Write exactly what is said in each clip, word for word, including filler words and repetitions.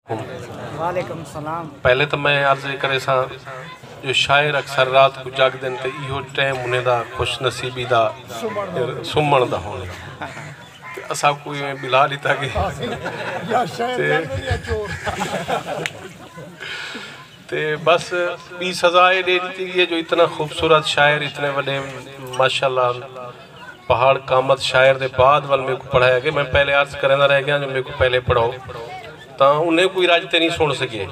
وعلیکم السلام۔ پہلے تاں میں عرض اے کریساں جو شاعر اکثر رات کوں جاڳدن تے ایہو ٹائم انہیں دا خوش نصیبی دا، سمݨ دا ہوندے۔ تے اساکوں ایویں ٻلھا ݙتا ڳئے۔ تے بس ٻی سزا اے ݙے ݙتی ڳئی ہے جو اتنا خوبصورت شاعر، اتنے وݙے، ماشاءاللہ، پہاڑ کامت شاعر دے بعد ول میکوں پڑھایا ڳئے۔ میں پہلے عرض کریندا رہ ڳیاں جو میکوں پہلے پڑھاؤ، تاں انہیں کوئی رج تے نہیں سݨ سڳے۔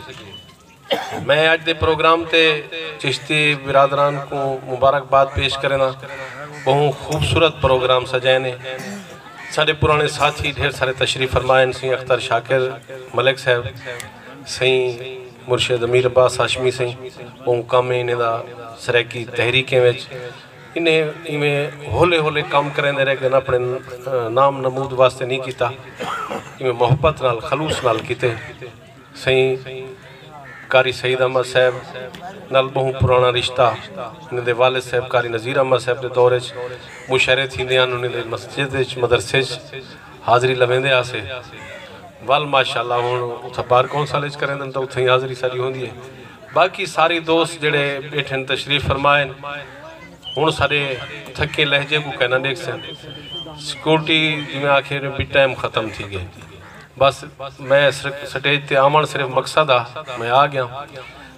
میں اڄ دے پروگرام تے چشتی برادران کوں مبارکباد پیش کرینداں۔ ٻہوں خوبصورت پروگرام سجائے نے۔ ساݙے پراݨے ساتھی ڈھیر سارے تشریف فرما ہن، سئیں اختر شاکر ملک صاحب، سئیں مرشد امیر عباس ہاشمی، سئیں ٻہوں کم ہے انہیں دا، سرائیکی تحریکیں وچ انہیں ایویں ہولے ہولے کم کریندے رہ ڳئے، اپݨے نام نمود واسطے نہیں کیتا، ایویں محبت نال، خلوص نال کیتے۔ سئیں قاری سعید احمد صاحب نال ٻہوں پراݨا رشتہ، انہیں دے والد صاحب قاری نذیر احمد صاحب دے دور اچ مشاعرے تھیندے ہن، انہیں دے مسجد اچ، مدرسے اچ حاضری لویندے ہاسے۔ ول ماشاءاللہ ہݨ اتھاں بار کونسل اچ کریندن تاں اتھاں ہی حاضری ساݙی ہوندی ہے۔ باقی سارے دوست جڑے ٻیٹھن تشریف فرمائن، ہݨ ساݙے تھکے لہجے کوں کائنا ݙیکھسن۔ سیکورٹی جیویں آکھے جو بھی ٹائم ختم تھی ڳئے۔ بس میں سر-، سٹیج تے آوݨ صرف مقصد آ، میں آ ڳیاں۔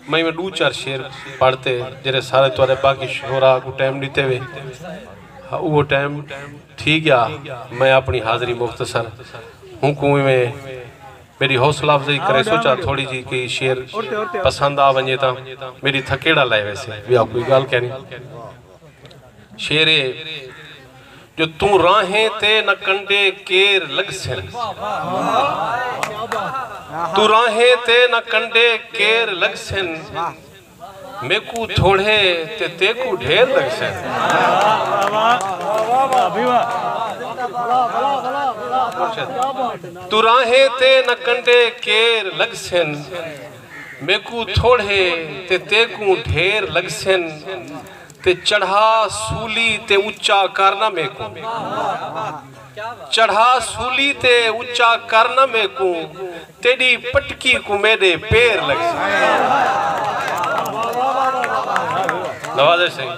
میں ایویں ݙو چار شعر پڑھ تے جیڑھے سارے تہاݙے باقی شعراء کوں ٹائم ݙتے وے۔ ہا، اوہو ٹائم تھی ڳیا، میں اپݨی حاضری مختصر ہوں کوں ایویں میݙی حوصلہ افزائی کرے، سوچا تھوڑی جی کوئی شعر پسند آ ونڄے تاں میݙی تھکیڑا لہہ ویسے، ٻیا کوئی ڳالھ کائنی۔ شعر اے جو توں راہیں تے نہ کنڈے کیر لڳسن۔ توں راہیں تے نہ کنڈے کیر لڳسن۔ میکوں تھوڑے تے تیکوں ڈھیر لڳسن۔ توں راہیں تے نہ کنڈے کیر لڳسن۔ میکوں تھوڑے تے تیکوں ڈھیر لڳسن۔ تے چڑھا سولی تے اچا کر نہ میکوں۔ چڑھا سولی تے اچا کر نہ میکوں، تیݙی پٹکی کوں میݙے پیر لڳسن۔ نوازش سئیں۔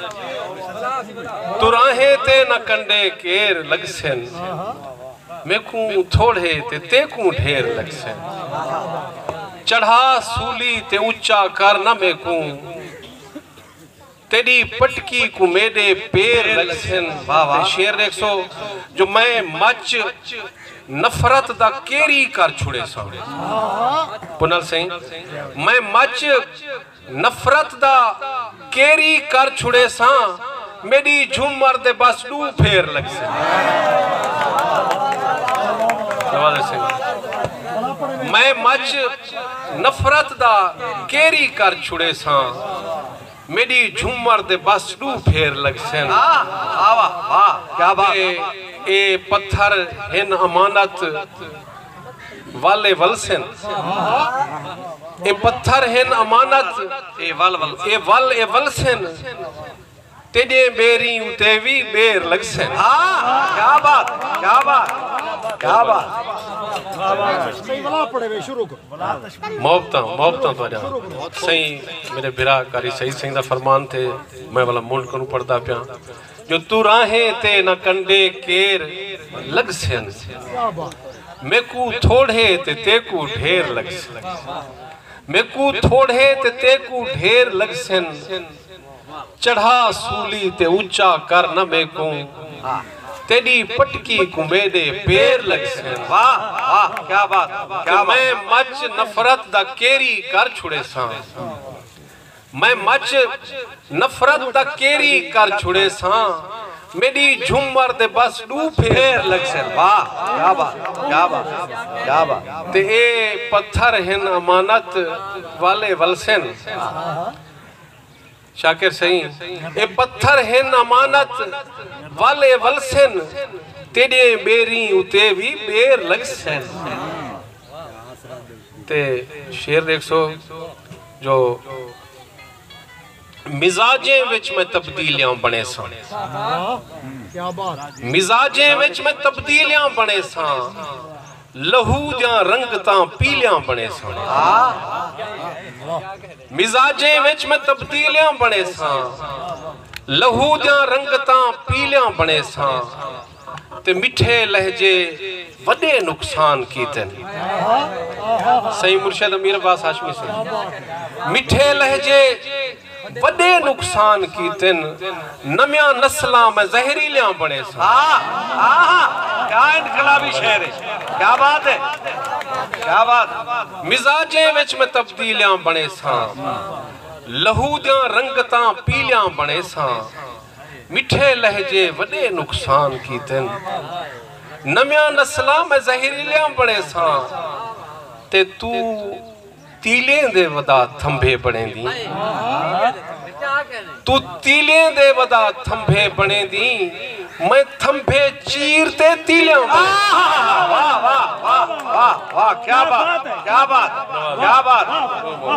توں راہیں تے نہ کنڈے کیر لڳسن، میکوں تھوڑے تے تیکوں ڈھیر لڳسن۔ چڑھا سولی تے اچا کر نہ میکوں، تیݙی پٹکی کوں میݙے پیر لڳسن۔ واہ واہ۔ تے شعر ݙیکھسو جو میں مچ نفرت دا کیری کر چھڑیساں۔ پنل سئیں، میں مچ نفرت دا کیری کر چھڑیساں، میݙی جھمر دے بس ݙو پھیر لڳسن۔ نوازش سئیں، میں مچ نفرت دا کیری کر چھڑیساں، میݙی جھمر دے بس ݙو پھیر لڳسن۔ واہ، واہ، واہ، واہ، کیا بات۔ اے، اے پتھر ہن امانت، ول اے ولسن۔ اے پتھر ہن امانت، اے ول ول۔ اے ول اے ولسن۔ تیݙے ٻیریں اتے وی ٻیر لڳسن۔ ہاں، کیا بات، کیا بات، کیا بات۔ محبتاں، محبتاں تہاݙیاں۔ سئیں، میݙے بھرا قاری سعید سئیں دا فرمان تھئے، میں ولا منڈھ کنوں پڑھدا پیاں۔ جو توں راہیں تے نہ کنڈے کیر لڳسن، میکوں تھوڑے تے تیکوں ڈھیر لڳسن۔ میکوں تھوڑے تے تیکوں ڈھیر لڳسن۔ چڑھا سولی تے اچا کر نہ میکوں، تیݙی پٹکی کوں میݙے پیر لڳسن۔ واہ، واہ، کیا بات، کیا بات۔ میں مچ نفرت دا کیری کر چھڑیساں۔ میں مچ نفرت دا کیری کر چھڑیساں۔ میݙی جھمر دے بس ݙو پھیر لڳسن۔ واہ، کیا بات، کیا بات، کیا بات۔ تے اے پتھر ہن امانت، ول اے ولسن۔ شاکر سئیں، اے پتھر ہن امانت، ول اے ولسن، تیݙے ٻیریں اتے وی ٻیر لڳسن۔ تے شعر ݙیکھسو جو مزاجیں وچ میں تبدیلیاں بݨیساں۔ مزاجیں وچ میں تبدیلیاں بݨیساں۔ لہو دیاں رنگتاں پیلیاں بݨیساں۔ مزاجیں وچ میں تبدیلیاں بݨیساں۔ لہو دیاں رنگتاں پیلیاں بݨیساں۔ تے مٹھے لہجے وݙے نقصان کیتن۔ سئیں مرشد امیر عباس ہاشمی سئیں، مٹھے لہجے وݙے نقصان کیتن۔ نویاں نسلاں میں زہریلیاں بݨیساں۔ ہاں، ہاں، ہاں، کیا انقلابی شعر ہے۔ کیا بات ہے، کیا بات۔ مزاجیں وچ میں تبدیلیاں بݨیساں۔ لہو دیاں رنگتاں پیلیاں بݨیساں۔ مٹھے لہجے وݙے نقصان کیتن۔ نویاں نسلاں میں زہریلیاں بݨیساں۔ تے توں تیلیں دے ودا تھمبے بݨیندیں۔ توں تیلیں دے ودا تھمبے بݨیندیں۔ میں تھمبے چیر تے تیلیاں بݨیساں۔ واہ، واہ، واہ، واہ، واہ، کیا بات، کیا بات، کیا بات۔ واہ،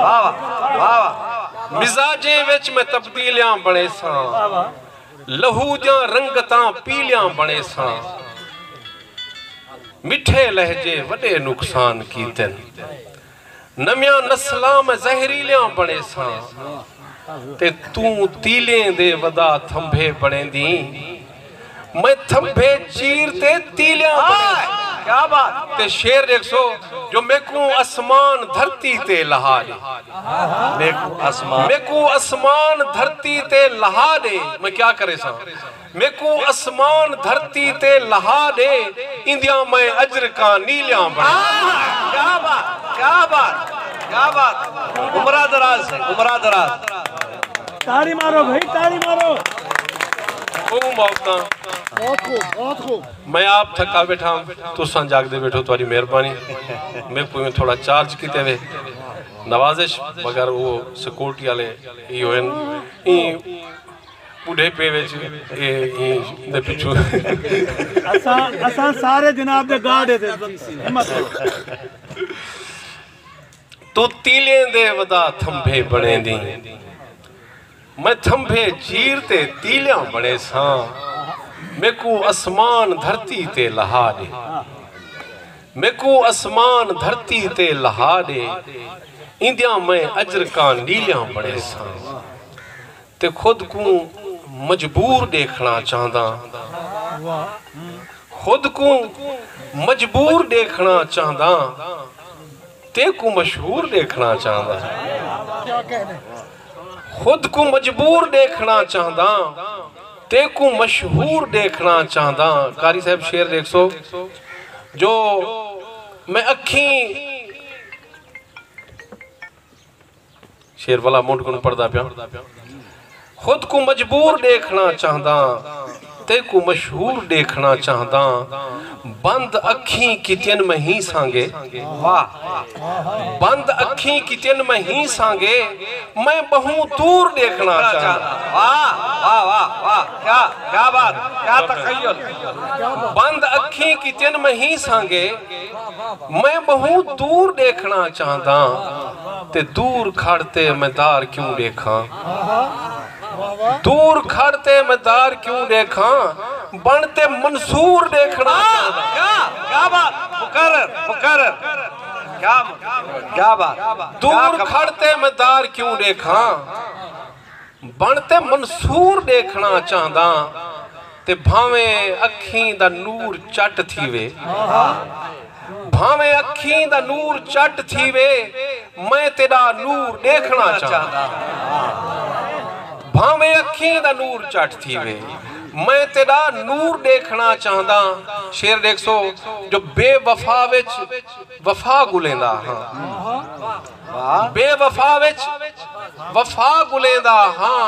واہ، واہ، واہ۔ مزاجیں وچ میں تبدیلیاں بݨیساں۔ لہو دیاں رنگتاں پیلیاں بݨیساں۔ مٹھے لہجے وݙے نقصان کیتن۔ نویاں نسلاں میں زہریلیاں بݨیساں۔ تے توں تیلیں دے ودا تھمبے بݨیندیں۔ میں تھمبے چیر تے تیلیاں بݨیساں۔ کیا بات۔ تے شعر ݙیکھسو جو میکوں اسمان دھرتی تے لہا ݙے۔ میکوں اسمان۔ میکوں اسمان دھرتی تے لہا ݙے۔ میں کیا کریساں؟ میکوں اسمان دھرتی تے لہا ݙے، ایندیاں میں اجرکاں نیلیاں بݨیساں۔ آہ، کیا بات، کیا بات، کیا بات۔ عمراں دراز ہے، عمراں دراز۔ تاڑی مارو بھائی، تاڑی مارو۔ ٻہوں محبتاں۔ بہت خوب، بہت خوب۔ میں آپ تھکا ٻیٹھا، تساں جاڳدے ٻیٹھو، تہاݙی مہربانی۔ میکوں ایویں تھوڑا چارج کیتے وے۔ نوازش، مگر او سیکورٹی والے ایہو ہن۔ ایں ٻڈھے پے وچ اے، ایں دے پچھوں۔ اساں، اساں سارے جناب دے گارڈ اے تے ہمت کرو۔ توں تیلیں دے ودا تھمبے بݨیندیں۔ میں تھمبے چیر تے تیلیاں بݨیساں۔ میکوں اسمان دھرتی تے لہا ݙے۔ میکوں اسمان دھرتی تے لہا ݙے۔ ایندیاں میں اجرکاں نیلیاں بݨیساں۔ تے خود کوں مجبور ݙیکھݨا چاہنداں۔ خود کوں مجبور ݙیکھݨا چاہنداں۔ تیکوں مشہور ݙیکھݨا چاہنداں۔ خود کوں مجبور ݙیکھݨا چاہنداں۔ تیکوں مشہور ݙیکھݨا چاہنداں۔ قاری صاحب شعر ݙیکھسو جو میں اکھیں شعر والا منڈھ کنوں پڑھدا پیاں۔ خود کوں مجبور ݙیکھݨا چاہنداں، تیکوں مشہور ݙیکھݨا چاہنداں۔ بند اکھیں کیتین میں ہیں سانگے۔ واہ۔ بند اکھیں کیتین میں ہیں سانگے، میں ٻہوں دور ݙیکھݨا چاہنداں۔ واہ، واہ، واہ، واہ۔ کیا، کیا بات، کیا تخیل۔ بند اکھیں کیتین میں ہیں سانگے، میں ٻہوں دور ݙیکھݨا چاہنداں۔ تے دور کھڑ تے میں دار کیوں ݙیکھاں؟ دور کھڑ تے میں دار کیوں ݙیکھاں؟ بݨ تے منصور ݙیکھݨا چاہنداں۔ کیا، کیا بات، مکرر، مکرر۔ کیا، کیا بات۔ دور کھڑ تے میں دار کیوں ݙیکھاں؟ بݨ تے منصور ݙیکھݨا چاہنداں۔ تے بھانویں اکھیں دا نور چٹ تھیوے، بھانویں اکھیں دا نور چٹ تھیوے، میں تیݙا نور ݙیکھݨا چاہنداں۔ بھانویں اکھیں دا نور چٹ تھیوے، میں تیݙا نور ݙیکھݨا چاہنداں۔ شعر ݙیکھسو جو بے وفا وچ وفا ڳولیندا ہاں۔ بے وفا وچ وفا ڳولیندا ہاں،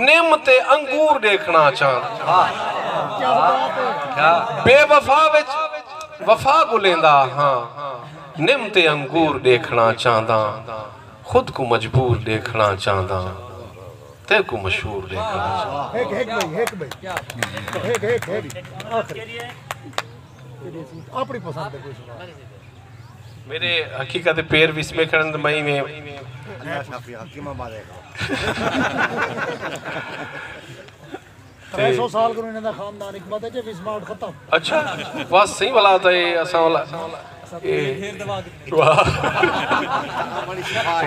نم تے انگور ݙیکھݨا چاہنداں۔ بے وفا وچ وفا ڳولیندا ہاں، نم تے انگور ݙیکھݨا چاہنداں۔ خود کوں مجبور ݙیکھݨا چاہنداں، تیکوں مشہور ݙیکھݨا چاہنداں۔ ہک، ہک بھائی، ہک بھائی۔ ہک، ہک، ہک۔ آخری۔ اپݨی پسند ہے کوئی سݨا۔ میݙے حقیقت پیر وسمے کھڑن تے میں ایویں۔ اللہ شافی حکیم آباد ہے۔ ترے سو سال کنوں انہاں دا خاندان حکمت ہے جے وسمارٹ ختم۔ اچھا، بس صحیح ولا تے اساں ولا۔ اے، واہ۔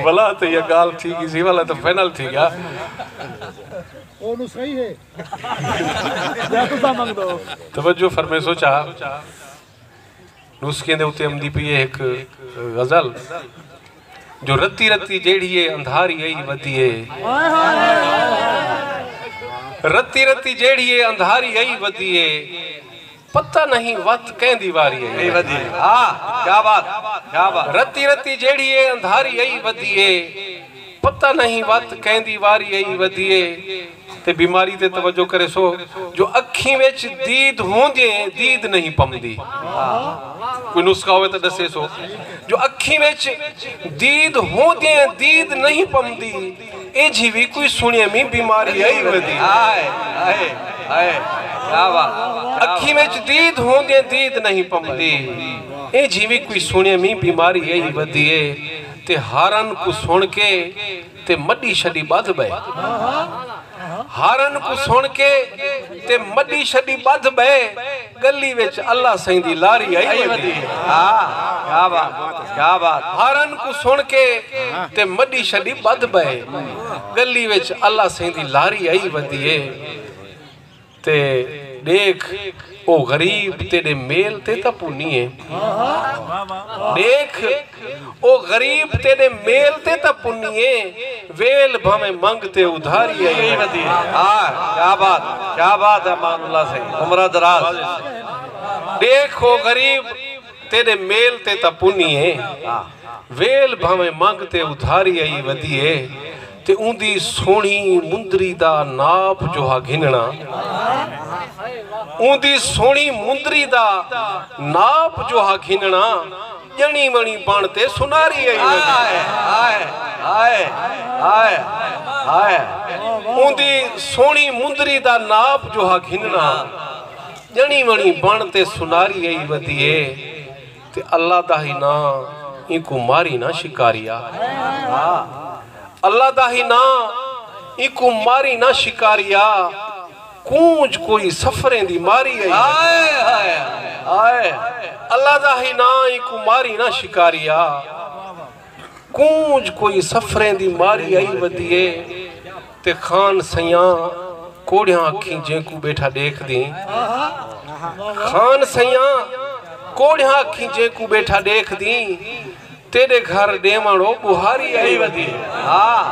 ولا تے یہ گال تھی گئی سی، ولا تے فائنل تھی گیا۔ اونوں صحیح ہے۔ یا تساں منگ دو۔ توجہ فرمے سوچا۔ نسخے دے اتے امدی پئی ہے ایک غزل، جو رتی رتی جیڑھی ہے اندھاری آئی ودی ہے۔ رتی رتی جیڑھی ہے اندھاری آئی ودی ہے، پتہ نہیں وت کہیں دی واری آئی۔ آئی ودی ہے۔ ہاں، کیا بات، کیا بات۔ رتی رتی جیڑھی ہے اندھاری آئی ودی ہے، پتہ نہیں وت کہیں دی واری آئی ودی ہے۔ تے بیماری تے توجہ کرے سو، جو اکھیں وچ دید ہوندیں دید نہیں پمدی۔ کوئی نسخہ ہوئے تے ڈسے سو۔ جو اکھیں وچ دید ہوندیں دید نہیں پمدی، اے جھی وی کوئی سنیمی بیماری آئی ودی۔ ہائے، ہائے، ہائے، کیا بات، کیا بات۔ اکھیں وچ دید ہوندیں دید نہیں پمدی، اے جھی وی کوئی سنیمی بیماری آئی ودی ہے۔ تے ہارن کوں سن کے تے مݙی شݙی ٻدھ ٻئے۔ ہارن کوں سݨ کے تے مݙی شݙی ٻدھ ٻئے، ڳلی وچ اللہ سئیں دی لاری آئی ودی ہے۔ ہاں، کیا بات، کیا بات۔ ہارن کوں سݨ کے تے مݙی شݙی ٻدھ ٻئے، ڳلی وچ اللہ سئیں دی لاری آئی ودی ہے۔ تے ݙیکھ او غریب تیݙے میل تے تاں پنی ہے۔ ݙیکھ او غریب تیݙے میل تے تاں پنی ہے، ویل بھانویں منگ تے ادھاری آئی ودی ہے۔ ہاں، کیا بات، کیا بات ہے امان اللہ سئیں، عمر دراز۔ ݙیکھ او غریب تیݙے میل تے تاں پنی ہے۔ ہاں۔ ویل بھانویں منگ تے ادھاری آئی ودی ہے، تے اوندی سوہݨی مندری دا ناپ جو ہا گھنݨا، اوندی سوہݨی مندری دا ناپ جو ہا گھنݨا، ڄݨی وݨی بݨ تے سناری آئی ودی۔ ہائے، ہائے، ہائے، ہائے، ہائے۔ اوندی سوہݨی مندری دا ناپ جو ہا گھنݨا، ڄݨی وݨی بݨ تے سناری آئی ودی ہے۔ تے اللہ دا ہی ناں اینکوں ماری نہ شکاریا۔ اللہ دا ہی ناں اینکوں ماری نہ شکاریا۔ کونج کوئی سفریں دی ماری آئی۔ ہائے، ہائے، ہائے۔ اللہ دا ہی ناں اینکوں ماری نہ شکاریا۔ کونج کوئی سفریں دی ماری آئی ودی ہے۔ تے خان سیاں کوڑیاں اکھیں جینکوں ٻیٹھا ݙیکھدیں۔ خان سیاں کوڑیاں اکھیں جینکوں ٻیٹھا ݙیکھدیں، تیݙے گھر ݙیوݨ او ٻوہاری آئی ودی۔ ہاں،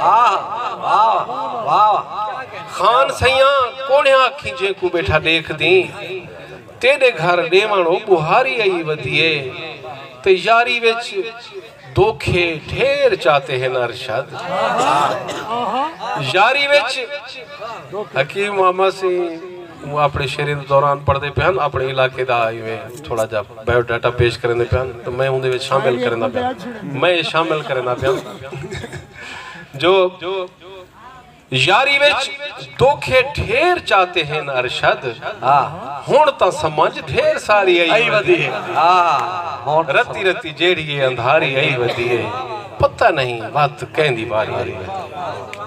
ہاں، واہ، واہ۔ خان سیاں کوڑیاں اکھیں جینکوں ٻیٹھا ݙیکھدیں، تیݙے گھر ݙیوݨ او ٻوہاری آئی ودی ہے۔ تے یاری وچ دوکھے ڈھیر چاتے ہن ارشد۔ یاری وچ حکیم محمد سئیں اپݨے شعریں دے دوران پڑھدے پئے ہن، اپݨے علاقے دا ایویں تھوڑا جا بائیو ڈاٹا پیش کریندے پئے ہن، تے میں اوندے وچ شامل کریندا پیا، میں شامل کریندا پیا جو یاری وچ دوکھے ڈھیر چاتے ہن ارشد۔ ہاں۔ ہݨ تاں سمجھ ڈھیر ساری آئی آئی ودی۔ ودی ہے۔ ہاں، ہݨ رتی رتی جیڑھی اے اندھاری آئی ودی ہے۔ پتہ نہیں وت کہیں دی واری آئی ودی ہے۔